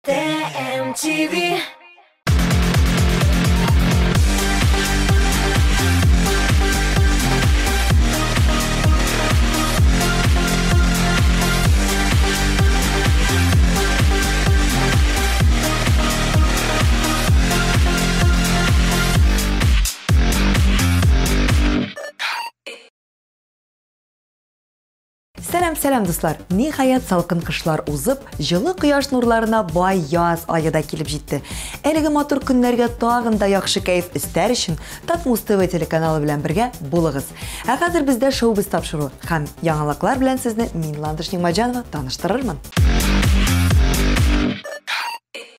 TMTV. Сәлам, сәлам, дуслар! Ниһаять, салкын кышлар узып, җылы кояш нурларына бай яз ае да килеп җитте. Әлеге матур көннәргә тагын да яхшы кәеф өстәр өчен Татмуз ТВ телеканалы белән бергә булыгыз. Ә хәзер бездә шоу-біз тапшыру һәм яңалыклар белән сезне мин Ландыш Нигъмәтҗанова таныштырырмын.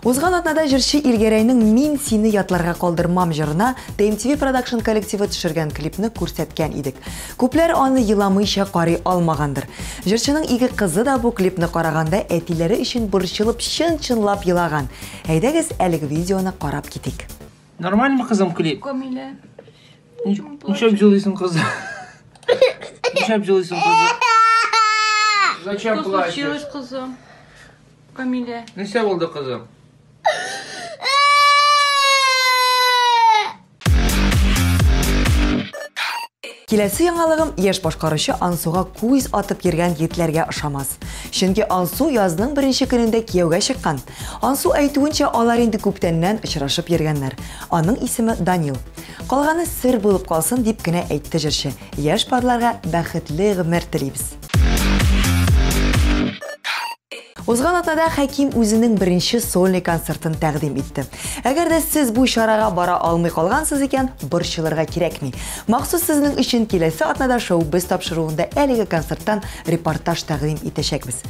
Узган атнада җырчы Илгәрәйнең Мин сине ятларга калдырмам җырына TMTV Production коллективы төшергән клипны күрсәткән идек. Күпләр аны еламыйча карый алмагандыр. Җырчының ике кызы да бу клипны караганда әтиләре өчен борчылып чын-чынлап елаган. Әйдәгез, әлеге видеоны карап китик. Нормальный кызым клип? Камилә. Нишләп җылыйсың, кызым? Нишләп җылыйсың, кызым? Зачем Что плачешь? случилось, кызым? Камилә. Нәрсә булды, кызым? Киләсе яңалыгым яшь башкаручы Ансуга күз атып йөргән егетләргә ошамас. Чөнки Ансу язның беренче көнендә кияүгә чыккан. Ансу әйтүенчә, алар инде күптәннән очрашып йөргәннәр. Аның исеме Данил. Калганы сер булып калсын дип кенә әйтте җырчы. Яшь парларга бәхетле гомер телибез. Узган атнада Хәким үзенең беренче сольный концертын тәкъдим итте. Әгәр дә сез бу чарага бара алмый калгансыз икән, борчылырга кирәкми. Махсус сезнең өчен киләсе атнада шоу-біз тапшыруында әлеге концерттан репортаж тәкъдим итәчәкбез.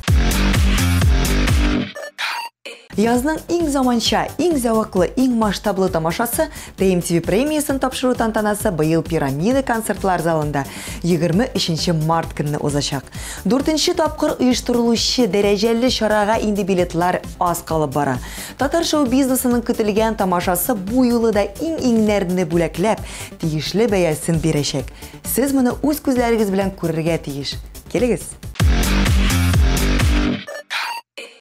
Язның иң заманча, иң зәвыклы, иң масштаблы тамашасы TMTV премиясен тапшыру тантанасы быел Пирамида концертлар залында 23 март көнне узачак. Дүртенче тапкыр оештырылучы дәрәҗәле чарага инде билетлар аз калып бара. Татар шоу-бизнесының көтелгән тамашасы бу юлы да иң-иңнәрне бүләкләп, тиешле бәясен бирәчәк. Сез моны үз күзләрегез белән күрергә тиеш. Килегез!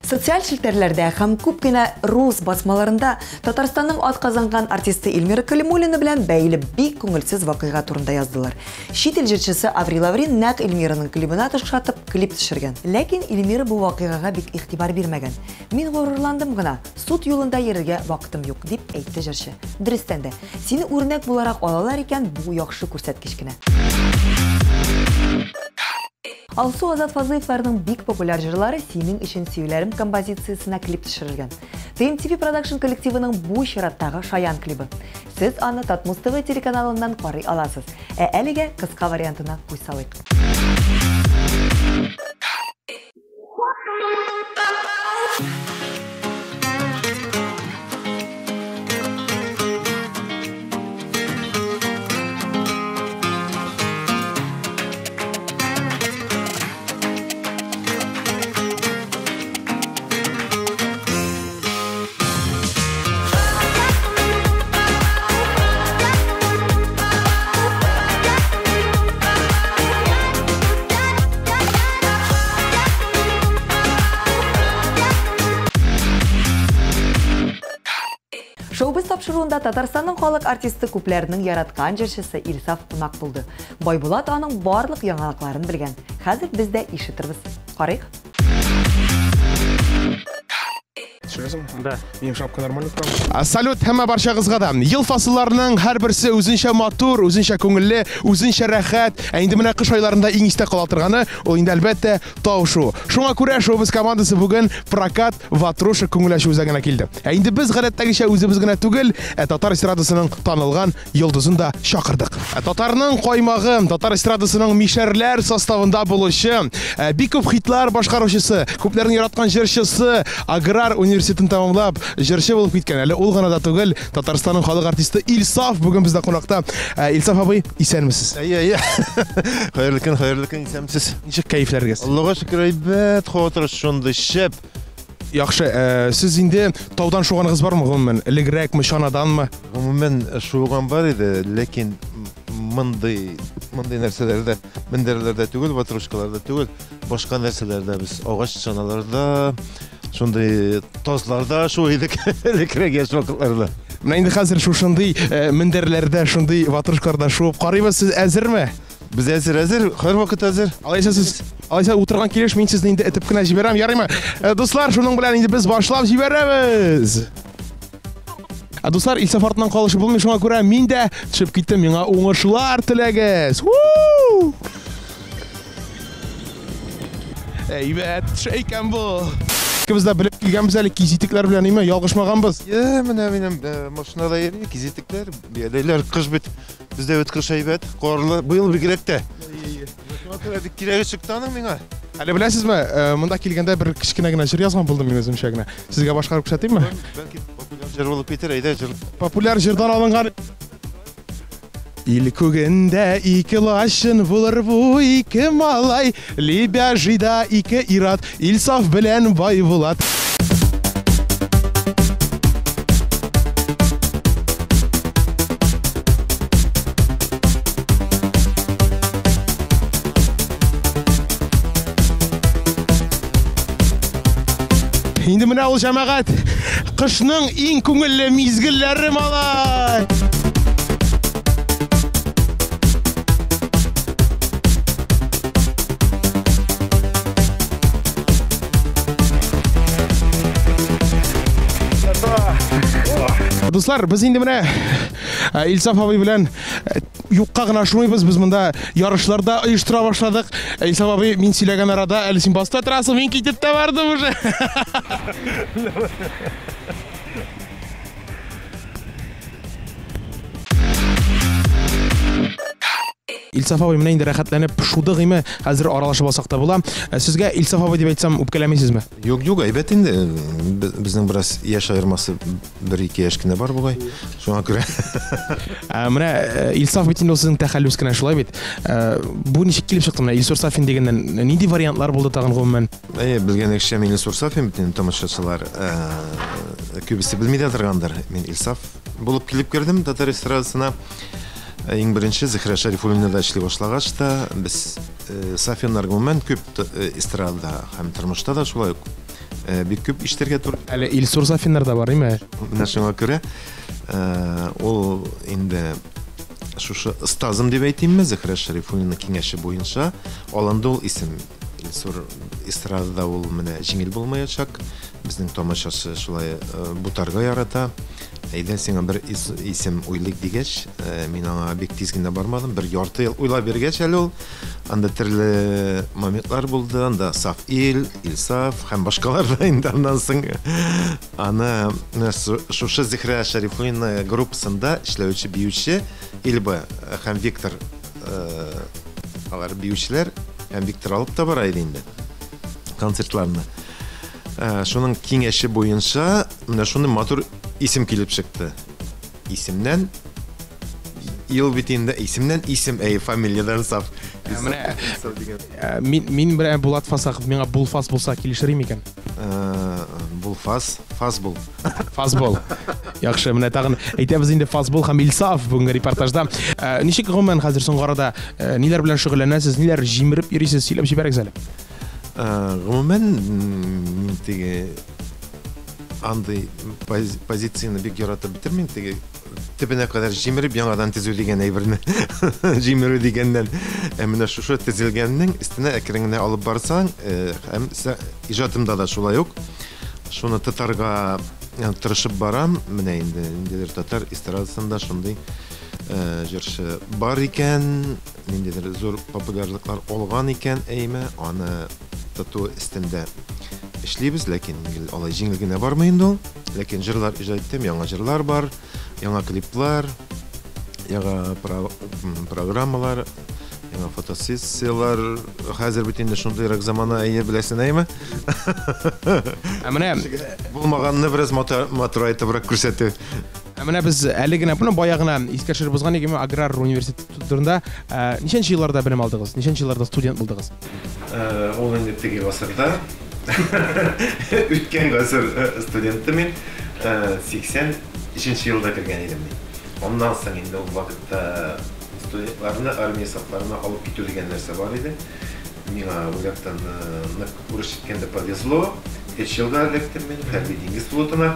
Социаль челтәрләрдә һәм күп кенә рус басмаларында Татарстанның атказанган артисты Эльмира Калимуллина белән бәйле бик күңелсез вакыйга турында яздылар. Чит ил җырчысы Аврил Лаврин нәкъ Эльмираның клибына ошатып клип төшергән. Ләкин Эльмира бу вакыйгага бик игътибар бирмәгән. Мин горурландым гына, суд юлында йөрергә вакытым юк, дип әйтте җырчы. Дөрестән дә, сине үрнәк буларак алалар икән, бу яхшы күрсәткеч кенә. Алсу Азат Фазлыевларның бик популяр җырлары Синең өчен сөюләрем композициясенә клип төшерелгән. TMTV Production коллективының бу чираттагы шаян клибы. Сез аны Татмуз ТВ телеканалыннан карый аласыз. Ә әлегә кыска вариантына күз салыйк. Шоу-біз тапшыруында Татарстанның халык артисты күпләрнең яраткан җырчысы Илсаф кунак булды. Байбулат аның барлык яңалыкларын белгән. Хәзер без дә ишетербез. Карыйк. Төшерәсеңме? Да. Минем шапка нормально тора. Салют һәммә барчагызга да. Ел фасылларының һәрберсе үзенчә матур, үзенчә күңелле, үзенчә рәхәт. Ә инде менә кыш айларында иң истә кала торганы, ул инде әлбәттә тау шуу. Шуңа күрә шоу-біз командасы бүген прокат ватрушек күңел ачу үзәгенә килде. Ә инде без гадәттәгечә үзебез генә түгел, ә татар эстрадасының танылган йолдызын да чакырдык. Ә татарның каймагы, татар эстрадасының мишәрләр составында булучы, бик күп хитлар башкаручысы, күпләрнең яраткан җырчысы, аграр университетын тәмамлап, җырчы булып киткән. Әле ул гына да түгел, Татарстанның халык артисты Илсаф бүген бездә кунакта. Илсаф абый, исәнмесез? Әйе, әйе. Хәерле көн, хәерле көн, исәнмесез. Ничек кәефләрегез? Аллага шөкер, әйбәт, һава торышы шундый шәп. Яхшы, сез инде таудан шуганыгыз бармы гомумән? Элегрәкме, чанаданмы? Гомумән шуган бар иде, ләкин мондый нәрсәләрдә, мендәрләрдә түгел, ватрушкаларда түгел, башка нәрсәләрдә без агач чаналарда Шундый тазларда шуа идек элеккерәк яшь вакытларда. Менә инде хәзер шушындый э, мендәрләрдә, шундый ватрушкаларда шуып карыйбыз. Сез әзерме? Без әзер, әзер, һәрвакыт әзер. Алайса сез, алайса утырган килеш мин сезне инде этеп кенә җибәрәм, ярыймы? Э, дуслар, шуның белән инде без башлап җибәрәбез. Ә дуслар, Илсаф артыннан калышып булмый, шуңа күрә мин дә төшеп киттем. Миңа уңышлар теләгез. Ву! Әйбәт төшә икән бу. Икебез дә белеп килгәнбез әле кизитекләр белән, име, ялгышмаганбыз. Е, менә минем э, машинада йөри кизитекләр, бияләйләр, кыш бит. Бездә бит кыш әйбәт, карлы. Быел бигрәк тә. Шуңа күрә бик кирәге чыкты аның миңа. Әле беләсезме, э, монда килгәндә бер кечкенә генә җыр язган булдым мин үземчә генә. Сезгә башкарып күрсәтимме? Бәлки популяр җыр булып китәр, әйдә җыр. Популяр җырдан алынган Ил күгендә ике лачын булыр бу ике малай, Лебяжийда ике ират, Илсаф белән Байбулат. Инде менә ул җәмәгать кышның иң күңелле мизгелләре малай. Дуслар, без инде менә э, Илсаф абый белән э, юкка гына шумыйбыз. Без монда ярышларда оештыра башладык. Э, Илсаф абый, мин сөйләгән арада әле син баста торасың, мин китеп тә бардым уже. Илсаф абый, менә инде рәхәтләнеп шудык име, хәзер аралашып алсак та була. Ә Сезгә Илсаф абый дип әйтсәм, үпкәләмисезме? Юк, юк, әйбәт инде. Безнең бераз яшь аермасы бер-ике яшь кенә бар бугай. Шуңа күрә. Ә, менә э, Илсаф бит инде ул сезнең тәхәллүс кенә шулай бит. Ә, бу ничек килеп чыкты менә Илсур Сафин дигәннән нинди вариантлар булды тагын гомумән? Әйе, белгәнегезчә, мин Илсур Сафин бит инде тамашачылар э, күбесе белми дә торгандыр. Мин Илсаф булып килеп кердем татар эстрадасына. Иң беренче Зөһрә Шәрифуллинада эшли башлагач та без э, Сафиннар гомумән күп э, эстрадада һәм тормышта да шулай ук э, бик күп ишетергә туры. Әле Илсур Сафиннар да бар, име? Менә шуңа күрә ул инде шушы остазым дип әйтимме, Зөһрә Шәрифуллина киңәше буенча алынды ул исем. Илсур эстрадада ул менә җиңел булмаячак. Безнең тамашачы шулай бутарга ярата. Әйдә, сиңа бер исем уйлыйк дигәч, э, мин аңа бик тиз генә бармадым. Бер ярты ел уйлап биргәч әле ул. Анда төрле моментлар булды. Анда Саф Ил, Илсаф һәм башкалар да инде аннан соң аны менә шушы Зөһрә Шәрифуллина группасында эшләүче биюче Илба һәм Виктор э, алар биючеләр һәм Виктор алып та бара иде инде концертларны. Э, шуның киңәше буенча менә шундый матур исем килеп чыкты. Исемнән ел бит инде исемнән исем, әй, фамилиядән саф. Ә, менә э, мин мин менә Булат Фасахов, миңа Булфас булса килешер микән? Э, Булфас, Фасбул. Фасбол. Яхшы, менә тагын әйтәбез инде Фасбол һәм Илсаф бүгенге репортажда. Ничек гомумән хәзер соңгы арада ниләр белән шөгыльләнәсез, ниләр җимереп йөрисез, сөйләп җибәрегез әле. Гомумән, мин теге андый позицияне бик яратып бетермим, теге төбенә кадәр җимереп яңадан төзү дигән әйберне. Җимерү дигәннән, ә менә шушы төзелгәннең өстенә әкрен генә алып барсаң, һәм иҗатымда да шулай ук шуны тотарга тырышып барам. Менә инде ниндидер татар эстрадасында шундый җырчы бар икән, ниндидер зур популярлыклар алган икән, әйме, аны тоту өстендә эшлибез, ләкин гел алай җиңел генә бармый инде ул. Ләкин җырлар иҗат иттем, яңа җырлар бар, яңа клиплар, яңа программалар, яңа фотосессияләр. Хәзер бит инде шундыйрак замана, әйе, беләсең, әйме? Ә менә булмаганны бераз матурайтыбрак күрсәтү. Ә менә без әле генә, менә бая гына искә төшереп узган идек, аграр университет турында. Ә, ничәнче елларда белем алдыгыз? Ничәнче елларда студент булдыгыз? Ә, ул инде теге гасырда. Үткән гасыр э, студенты мин. 83 елда кергән идем мин. Аннан соң инде ул вакытта студентларны армия сафларына алып китү дигән нәрсә бар иде. Миңа ул яктан э, нык урысча әйткәндә повезло. 83 елда эләктем мин хәрби диңгез флотына.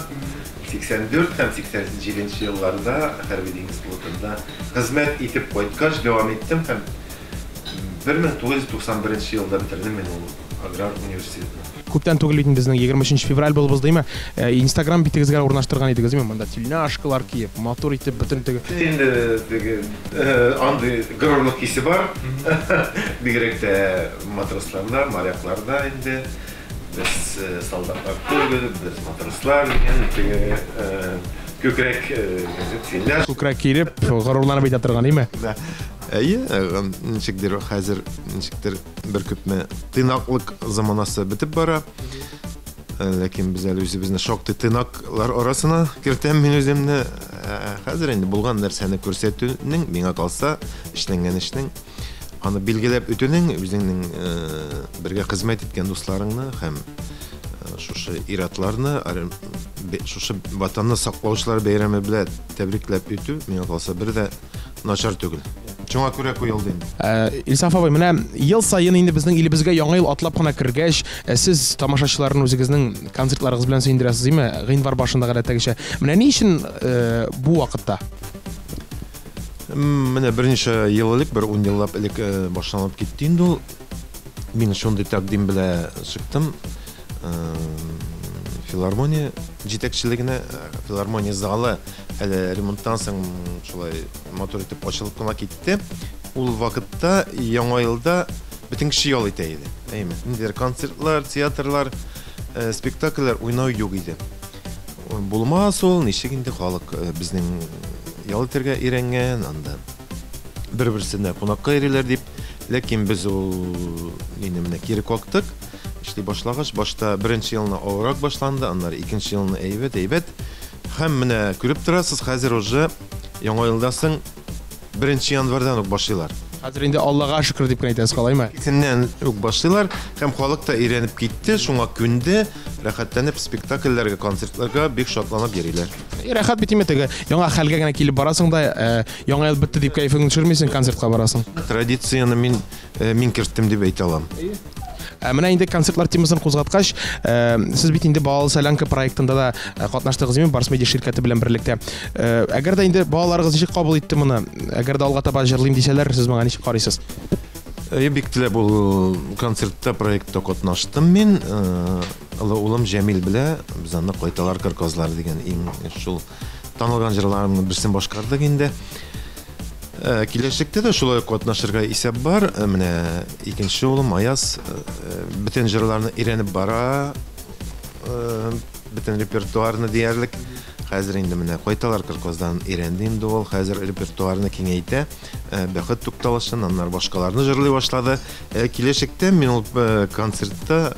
84 һәм 87 елларда хәрби диңгез флотында хезмәт итеп кайткач дәвам иттем һәм 1991 елда бетердем мин ул аграр университетны. Күптән түгел бит безнең 23 февраль булып узды, димме? Инстаграм битегезгә урнаштырган идегез, димме? Монда тельняшкалар киеп, матур итеп бөтен теге. Инде теге андый горурлык хисе бар. Бигрәк тә матросларда, морякларда инде без солдатлар түгел, без матрослар дигән теге күкрәк тельняшка. Күкрәк киереп, горурланып әйтә торган, димме? Да. Әйе, ничектер хәзер ничектер бер күпме тыйнаклык заманасы бетеп бара. Ләкин без әле үзебезне шактый тыйнаклар арасына кертәм мин үземне. Хәзер инде булган нәрсәне күрсәтүнең, миңа калса, эшләнгән эшнең, аны билгеләп үтүнең, үзеңнең бергә хезмәт иткән дусларыңны һәм шушы иратларны, шушы ватанны саклаучылар бәйрәме белән тәбрикләп үтү, миңа калса, бер дә начар түгел. Шуңа күрә куелды инде. Илсаф абый, менә ел саен инде безнең илебезгә яңа ел атлап кына кергәч, сез тамашачыларны үзегезнең концертларыгыз белән сөендерәсез, димме? Гыйнвар башында гадәттәгечә. Менә ни өчен бу вакытта? Менә берничә ел элек, бер 10 еллап элек башланып китте инде ул. Мин шундый тәкъдим белән чыктым. Филармония җитәкчелегенә, филармония залы әле ремонттан соң шулай матур итеп ачылып кына китте. Ул вакытта яңа елда бөтен кеше ял итә иде. Әйме, ниндидер концертлар, театрлар, спектакльләр уйнау юк иде. Булмас ул, ничек инде халык безнең ял итәргә өйрәнгән, анда бер-берсенә кунакка йөриләр дип. Ләкин без ул мине менә кире кактык. Эшли башлагач, башта беренче елны авыррак башланды, аннары икенче елны әйбәт, әйбәт. Һәм менә күреп торасыз, хәзер уже яңа елдан соң 1 январьдан ук башлыйлар. Хәзер инде Аллага шөкер дип кенә әйтәсез, алаймы? Исеннән үк башлыйлар һәм халык та өйрәнеп китте, шуңа күнде, рәхәтләнеп спектакльләргә, концертларга бик шатланып йөриләр. Рәхәт бит инде теге, яңа хәлгә генә килеп барасың да, яңа ел бетте дип кәефеңне төшермисең, концертка барасың. Традицияне мин мин керттем дип әйтә алам. Менә инде концертлар темасын кузгаткач, сез бит инде Балалы солянка проектында да катнаштыгыз, димме, Барс Медиа ширкәте белән берлектә. Әгәр дә инде балаларыгыз ничек кабул итте моны? Әгәр дә алга таба җырлыйм дисәләр, сез моңа ничек карыйсыз? Бик теләп ул концертта, проектта катнаштым мин. Олы улым Җәмил белә, без аны Кайталар кыр казлары дигән иң шул танылган җырларының берсен башкардык инде. Киләчәктә дә шулай ук катнашырга исәп бар. Менә икенче улым Аяз бөтен җырларны өйрәнеп бара, бөтен репертуарны диярлек. Хәзер инде менә Кайталар кыр каздан өйрәнде инде ул, хәзер репертуарны киңәйтә. Бәхет тукталышын, аннары башкаларны җырлый башлады. Киләчәктә мин ул концертта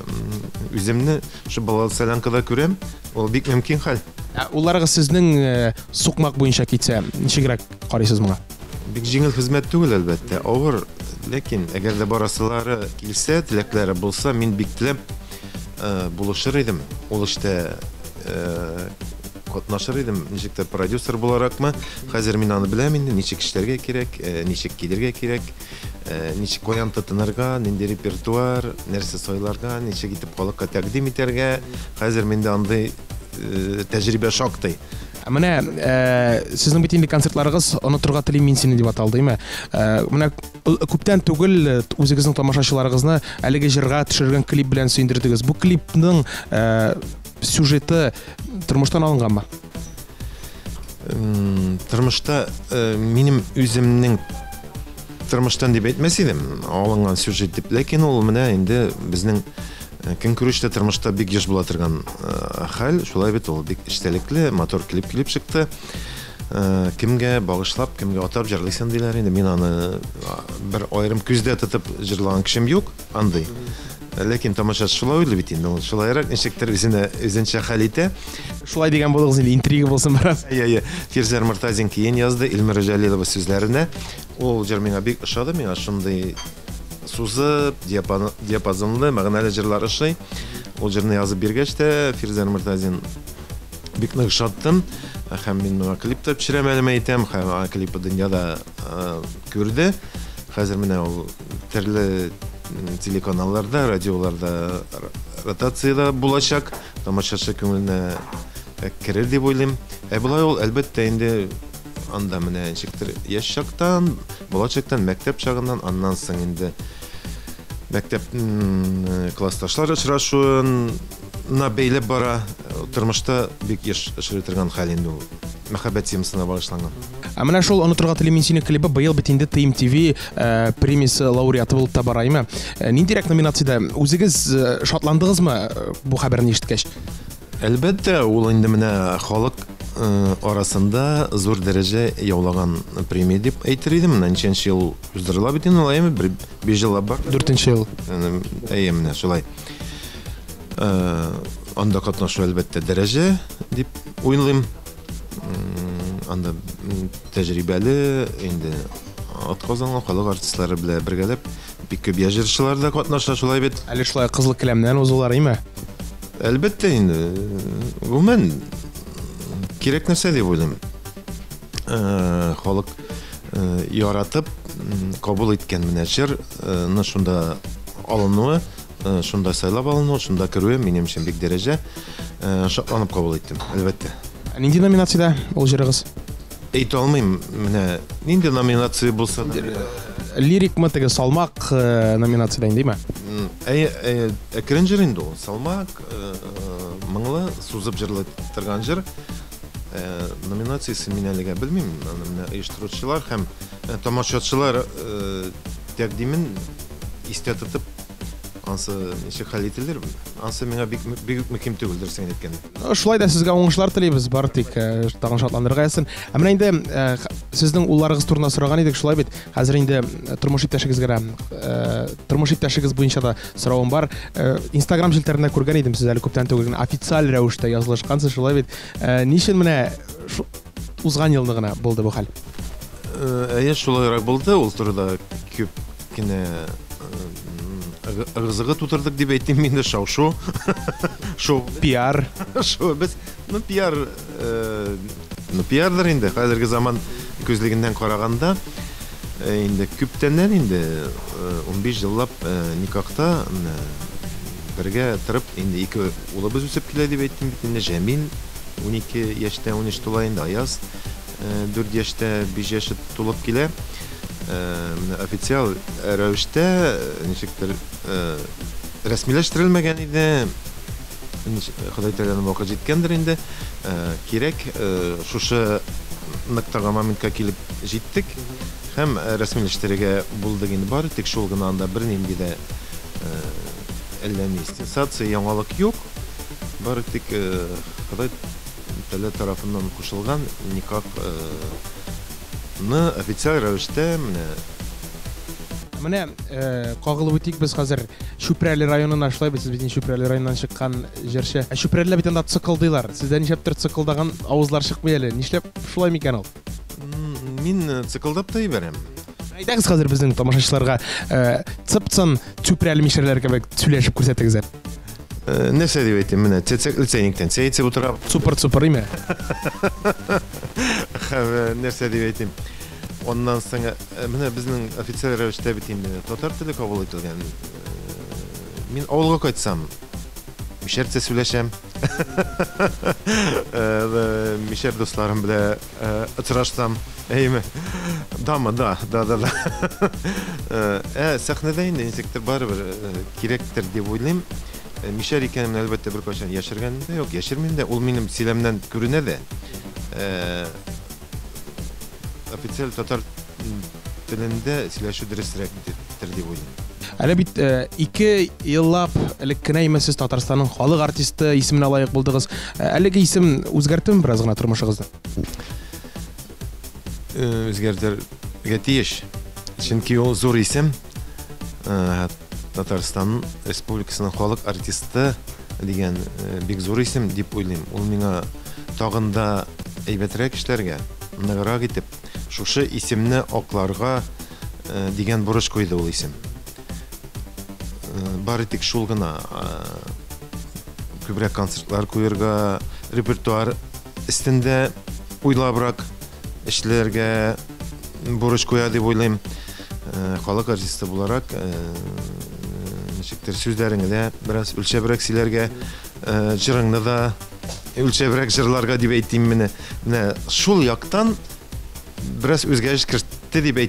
үземне шу Балалы солянкада күрәм. Ул бик мөмкин хәл. Улларыгыз сезнең сукмак буенча китсә, ничегрәк карыйсыз моңа? Бик җиңел хезмәт түгел, әлбәттә, авыр, ләкин әгәр дә барасылары килсә, теләкләре булса, мин бик теләп булышыр идем. Ул эштә катнашыр идем, ничек тә продюсер буларакмы. Хәзер мин аны беләм инде, ничек эшләргә кирәк, ничек килергә кирәк, ничек каян тотынырга, нинди репертуар, нәрсә сайларга, ничек итеп халыкка тәкъдим итәргә. Хәзер миндә андый тәҗрибә шактый. Менә сезнең бит инде концертларыгыз Онытырга телим мин сине дип аталды, димме? Менә күптән түгел үзегезнең тамашачыларыгызны әлеге җырга төшерелгән клип белән сөендердегез. Бу клипның сюжеты тормыштан алынганмы? Тормышта минем үземнең тормыштан дип әйтмәс идем, алынган сюжет дип, ләкин ул менә инде безнең көнкүрештә тормышта бик еш була торган хәл, шулай бит ул бик эчтәлекле, матур клип килеп чыкты. Кемгә багышлап, кемгә атап җырлыйсың диләр инде. Мин аны бер аерым күздә тотып җырлаган кешем юк, андый. Ләкин тамашачы шулай уйлый бит инде, ул шулайрак ничектер үзенә үзенчә хәл итә. Шулай дигән булыгыз инде, интрига булсын бераз. Әйе, әйе. Фирзәр Мортазин көен язды, Эльмира Җәлилова сүзләренә. Ул җыр миңа бик ошады, миңа шундый сузып, диапазонлы, мәгънәле җырлар ошый. Ул җырны язып биргәч тә, Фирзәр Мортазин бик нык ошаттым. Һәм мин моңа клип та төшерәм әле, әйтәм, һәм клипы дөньяда күрде. Хәзер менә ул төрле телеканалларда, радиоларда ротациядә булачак, тамашачы күңеленә керер дип уйлыйм. Ә болай ул, әлбәттә, инде анда менә ничектер яшь чактан, бала чактан, мәктәп чагыннан, аннан соң инде мәктәп классташлар очрашуына бәйләп бара. Тормышта бик еш очрый торган хәл инде ул. Мәхәббәт темасына багышланган. Ә менә шул Онытырга телим мин сине клибы быел бит инде TMTV э, премиясе лауреаты булып та бара, әйме? Э, ниндирәк номинациядә үзегез э, шатландыгызмы бу хәбәрне ишеткәч? Әлбәттә, ул инде менә халык арасында зур дәрәҗә яулаган премия дип әйтер идем. Менә ничәнче ел уздырыла бит инде ул, әйеме? Бер 5 еллап бар. Дүртенче ел. Әйе, менә шулай. Анда катнашу әлбәттә дәрәҗә дип уйлыйм. Анда тәҗрибәле инде атказанган халык артистлары белән бергәләп бик күп яшь җырчылар да катнаша, шулай бит. Әле шулай кызыл келәмнән узулар, име? Әлбәттә инде, гомумән кирәк нәрсә дип уйлыйм. Халык яратып кабул иткән менә җырны шунда алынуы, шунда сайлап алынуы, шунда керүе минем өчен бик дәрәҗә. Шатланып кабул иттем, әлбәттә. Нинди номинациядә ул җырыгыз? Әйтә алмыйм, менә нинди номинация булса да. Лирикмы теге салмак номинациядә инде, димә? Әй, әкрен җыр инде ул, салмак, моңлы, сузып җырлый торган җыр. Номинациясе мин әлегә белмим, аны менә оештыручылар һәм тамашачылар тәкъдимен истә тотып, ансы ничек хәл ителер, ансы миңа бик бик мөһим түгел, дөресен әйткәндә. Шулай да сезгә уңышлар телибез, бары тик тагын шатландырырга язсын. Ә менә инде сезнең улларыгыз турында сораган идек, шулай бит. Хәзер инде тормыш иптәшегезгә дә, тормыш иптәшегез буенча да соравым бар. Инстаграм челтәрендә күргән идем, сез әле күптән түгел генә официаль рәвештә язылышкансыз, шулай бит. Ни өчен менә узган елны гына булды бу хәл? Әйе, шулайрак булды. Ул турыда күп кенә ыгы-зыгы тутырдык дип әйтим инде, шау-шу. Шоу. Пиар. Шоу без, ну пиар, ну пиардыр инде, хәзерге заман күзлегеннән караганда, инде күптәннән инде 15 еллап никахта менә бергә торып, инде ике улыбыз үсеп килә дип әйттем бит инде, Җәмил 12 яшьтә, 13 тула инде, Аяз 4 яшьтә, 5 яше тулып килә. Менә официаль рәвештә ничектер рәсмиләштерелмәгән иде. Ходай Тәгаләнең вакыт җиткәндер инде. Кирәк шушы ноктага, моментка килеп җиттек һәм рәсмиләштерергә булдык инде. Бары тик шул гына, анда бернинди дә әллә ни сенсация, яңалык юк. Бары тик Ходай Тәгалә тарафыннан кушылган никах ны официаль рәвештә менә. Менә кагылып үтик без хәзер Чүпрәле районына, шулай бит, сез бит Чүпрәле районыннан чыккан җырчы. Ә Чүпрәледә бит анда цыкылдыйлар. Сездә нишләптер цыкылдаган авызлар чыкмый әле. Нишләп шулай микән ул? Мин цыкылдап та җибәрәм. Әйдәгез хәзер безнең тамашачыларга цып-цын Чүпрәле мишәрләр кебек сөйләшеп күрсәтегез әле. Нәрсә дип әйтим, менә цецекле цәйнектән чәй эчеп утыра. Цупыр-цупыр име? Нәрсә дип әйтим. Аннан соң менә безнең официаль рәвештә бит инде татар теле кабул ителгән. Мин авылга кайтсам, мишәрчә сөйләшәм. Мишәр дусларым белән очрашсам, әйеме? Дамы, да, да, да, да. Ә сәхнәдә инде ничектер барыбер кирәктер дип уйлыйм. Мишәр икәнемне әлбәттә беркайчан яшергәнем дә юк, яшермим дә. Ул минем сөйләмнән күренә дә. Официаль татар телендә сөйләшү дөресрәктер дип уйлыйм. Әле бит 2 еллап элек кенә имеш сез Татарстанның халык артисты исеменә лаек булдыгыз. Әлеге исем үзгәрттеме бераз гына тормышыгызны? Үзгәртергә тиеш. Чөнки ул зур исем. Татарстан Республикасының халык артисты дигән бик зур исем дип уйлыйм. Ул миңа тагын да әйбәтрәк эшләргә, ныграк итеп, шушы исемне акларга дигән бурыч куйды ул исем. Бары тик шул гына күбрәк концертлар куерга, репертуар өстендә уйлабрак эшләргә бурыч куя дип уйлыйм. Халык артисты буларак, Ничектер сүзләреңне дә бераз үлчәбрәк сөйләргә, җырыңны да үлчәбрәк җырларга дип әйтим менә. Менә шул яктан бераз үзгәреш кертте дип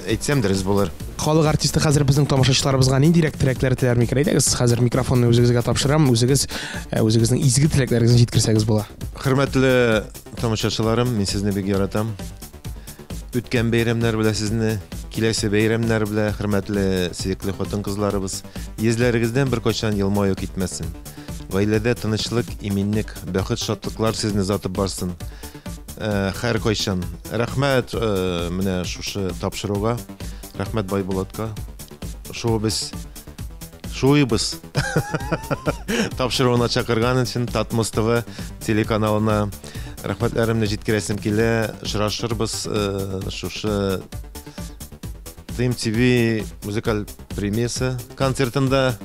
әйтсәм дөрес булыр. Халык артисты хәзер безнең тамашачыларыбызга ниндирәк теләкләр теләр микән? Әйдәгез, хәзер микрофонны үзегезгә тапшырам, үзегез үзегезнең изге теләкләрегезне җиткерсәгез була. Хөрмәтле тамашачыларым, мин сезне бик яратам. Үткән бәйрәмнәр белән сезне, киләсе бәйрәмнәр белән, хөрмәтле сөекле хатын-кызларыбыз, йөзләрегездән беркайчан елмаю китмәсен. Гаиләдә тынычлык, иминлек, бәхет, шатлыклар сезне озатып барсын. Һәркайчан. Рәхмәт менә шушы тапшыруга. Рәхмәт Байбулатка. Шуыбыз Шуыбыз тапшыруына чакырган өчен Татмос ТВ телеканалына рәхмәтләремне җиткерәсем килә. Очрашырбыз шушы Team TV музыкаль премиясе концертында.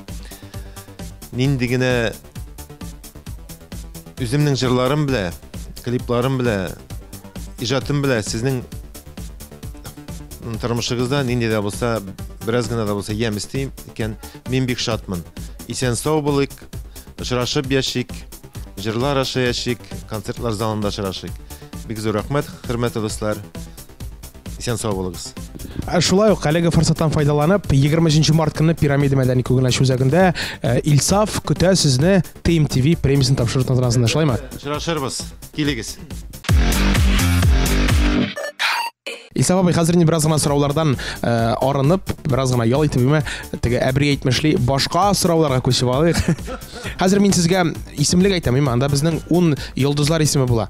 Нинди генә үземнең җырларым белән, клипларым белән, иҗатым белән сезнең тормышыгызда нинди дә булса, бераз гына да булса ямь өсти икән, мин бик шатмын. Исән сау булыйк, очрашып яшик, җырлар аша яшик, концертлар залында очрашыйк. Бик зур рәхмәт, хөрмәтле дуслар. Исән сау булыгыз. Шулай ук әлеге форсаттан файдаланып, 23 март көнне Пирамида мәдәни күңел ачу үзәгендә Илсаф көтә сезне Team TV премиясен тапшыру тантанасында, шулаймы? Очрашырбыз. Килегез. Илсаф абый, хәзер инде бераз гына сораулардан арынып, бераз гына ял итеп, име, теге әбри әйтмешли, башка сорауларга күчеп алыйк. Хәзер мин сезгә исемлек әйтәм, име, анда безнең 10 йолдызлар исеме була.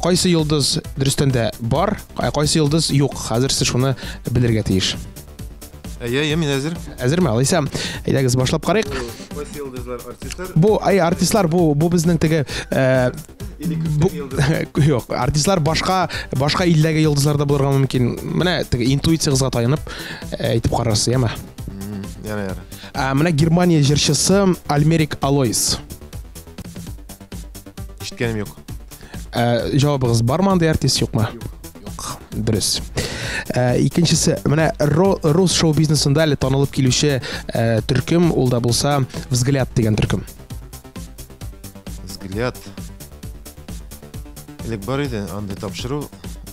Кайсы йолдыз дөрестән дә бар, кайсы йолдыз юк. Хәзер сез шуны белергә тиеш. Әйе, әйе, мин әзер. Әзерме, алайса? Әйдәгез, башлап карыйк. Кайсы йолдызлар, артистлар? Бу, әй, артистлар, бу, бу безнең теге, бу, юк, артистлар башка, башка илдәге йолдызлар да булырга мөмкин. Менә теге интуицияңызга таянып әйтеп карарсыз, яме? Ярар, ярар. Ә, менә Германия җырчысы Альмерик Алойс. Ишеткәнем юк. Ә, җавабыгыз бармы андый артист, юкмы? Юк. Дөрес. Ә, икенчесе, менә рус шоу-бизнесында әле танылып килүче төркем, ул да булса Взгляд дигән төркем. Взгляд. Элек бар иде андый тапшыру.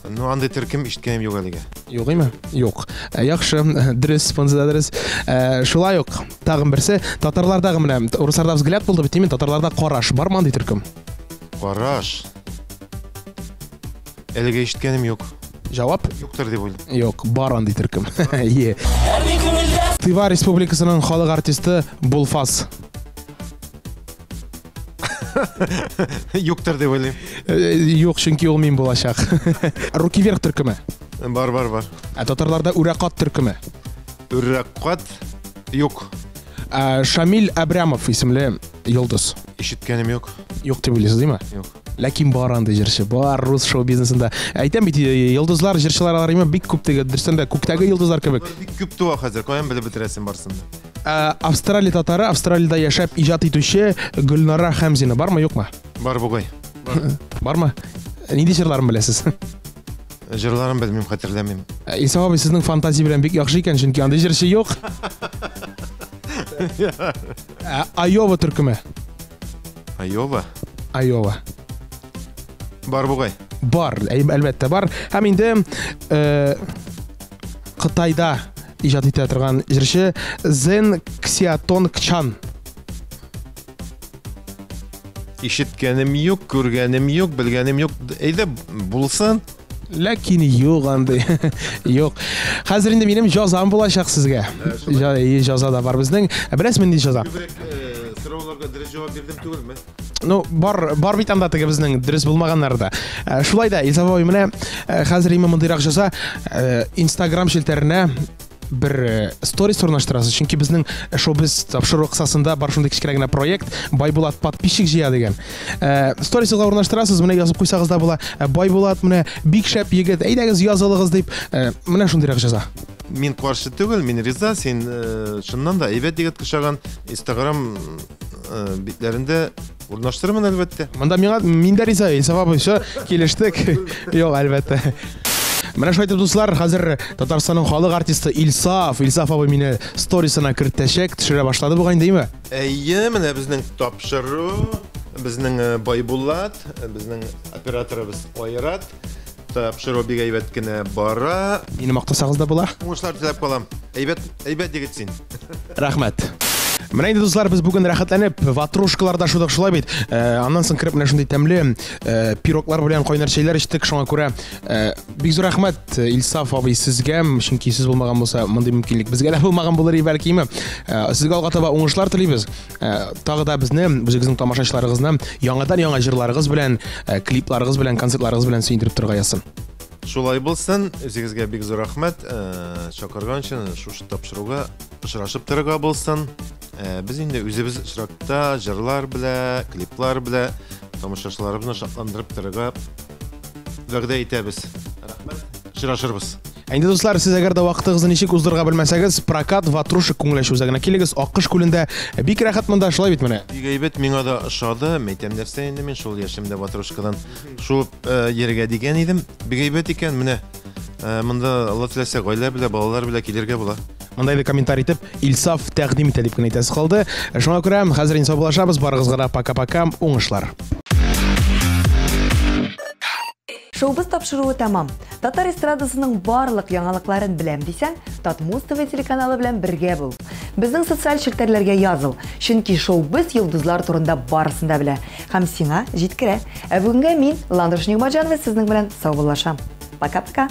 Ну, андый төркем ишеткәнем юк әлегә. Юк име? Юк. Яхшы, дөрес, монысы да дөрес. Шулай ук, тагын берсе, татарлардагы менә, урысларда Взгляд булды бит, татарларда Караш. Бармы андый төркем? Караш. Әлегә ишеткәнем юк. Җавап? Юктыр дип уйлыйм. Юк, бар андый төркем. Е. Тыва Республикасының халык артисты Булфас. Юктыр дип уйлыйм. Юк, чөнки ул мин булачак. Руки вверх төркеме. Бар, бар, бар. Ә татарларда Үрәкат төркеме. Үрәкат юк. Шамил Абрямов исемле йолдыз. Ишеткәнем юк. Юк дип уйлыйсыз, димме? Юк. Ләкин бар андый җырчы, бар рус шоу-бизнесында. Әйтәм бит, йолдызлар, җырчылар алар име бик күп теге, дөрестән дә күктәге йолдызлар кебек. Бик күп туа хәзер, каян белеп бетерәсең барсын да. Австралия татары, Австралиядә яшәп иҗат итүче Гөлнара Хәмзина бармы, юкмы? Бар бугай. Бармы? Нинди җырларын беләсез? Җырларын белмим, хәтерләмим. Илсаф абый, сезнең фантазия белән бик яхшы икән, чөнки андый җырчы юк. Айова төркеме. Айова? Айова. Бар бугай. Бар, әлбәттә бар. Һәм инде Кытайда иҗат итә торган җырчы Зен Ксиатонг Чан. Ишеткәнем юк, күргәнем юк, белгәнем юк. Әйдә, булсын. Ләкин юк андый. Юк. Хәзер инде минем җазам булачак сезгә. Җаза да бар безнең. Беләсезме нинди җаза? Күбрәк сорауларга дөрес җавап бирдем түгелме? Ну, бар, бар бит анда теге безнең дөрес булмаганнары да. Шулай да, Илсаф абый, менә хәзер име мондыйрак җаза Инстаграм челтәренә бер сторис урнаштырасыз, чөнки безнең шоу-биз тапшыру кысасында бар шундый кечкенә генә проект, Байбулат подписчик җыя дигән. Сторисыгызга урнаштырасыз, менә язып куйсагыз да була. Байбулат менә бик шәп егет, әйдәгез язылыгыз дип, менә шундыйрак җаза. Мин каршы түгел, мин риза, син чыннан да әйбәт егет кочаган Инстаграм битләрендә урнаштырырмын, әлбәттә. Монда миңа, мин дә риза, Илсаф абый, все, килештек. Юк, әлбәттә. Менә шулай итеп, дуслар, хәзер Татарстанның халык артисты Илсаф, Илсаф абый мине сторисына кертәчәк, төшерә башлады бугай инде, әйме? Әйе, менә безнең тапшыру, безнең э, Байбулат, э, безнең операторыбыз Айрат. Тапшыру бик әйбәт кенә бара. Мине мактасагыз да була. Уңышлар теләп калам. Әйбәт, әйбәт егет син. Рәхмәт. Менә инде, дуслар, без бүген рәхәтләнеп ватрушкаларда шудык, шулай бит. Э, аннан соң кереп менә шундый тәмле э, пироглар белән кайнар чәйләр эчтек. Шуңа күрә э, бик зур рәхмәт, Илсаф абый, сезгә, чөнки сез булмаган булса, мондый мөмкинлек безгә дә булмаган булыр иде бәлкиме. Сезгә алга таба уңышлар телибез. Тагы да безне, үзегезнең тамашачыларыгызны яңадан-яңа җырларыгыз белән, клипларыгыз белән, концертларыгыз белән сөендереп торырга язсын. Шулай булсын. Үзегезгә бик зур рәхмәт. Чакырган өчен шушы тапшыруга очрашып торырга булсын. Без инде үзебез очракта җырлар белән, клиплар белән тамашачыларыбызны шатландырып торырга вәгъдә итәбез. Рәхмәт. Очрашырбыз. Ә инде, дуслар, сез әгәр дә вакытыгызны ничек уздырырга белмәсәгез, Прокат ватрушек күңел ачу үзәгенә килегез. Аккош күлендә бик рәхәт монда, шулай бит менә. Бик әйбәт, миңа да ошады. Мәйтәм, нәрсә инде мин шул яшемдә ватрушкадан шуып э, йөрергә дигән идем. Бик әйбәт икән, менә. Э, монда Алла теләсә гаилә белән, балалар белән килергә була. Монда инде комментарий итеп Илсаф тәкъдим итә дип кенә әйтәсе калды. Шуңа күрә хәзер инде саубуллашабыз. Барыгызга да пока-пока, уңышлар. Шоубыз тапшыруы тәмам. Татар эстрадасының барлык яңалыкларын беләм дисәң, Татмуз ТВ телеканалы белән бергә бул. Безнең социаль челтәрләргә языл, чөнки шоубыз йолдызлар турында барысын да белә һәм сиңа җиткерә. Ә бүгенгә мин, Ландыш Нигъмәтҗанова, сезнең белән саубуллашам. Пока-пока.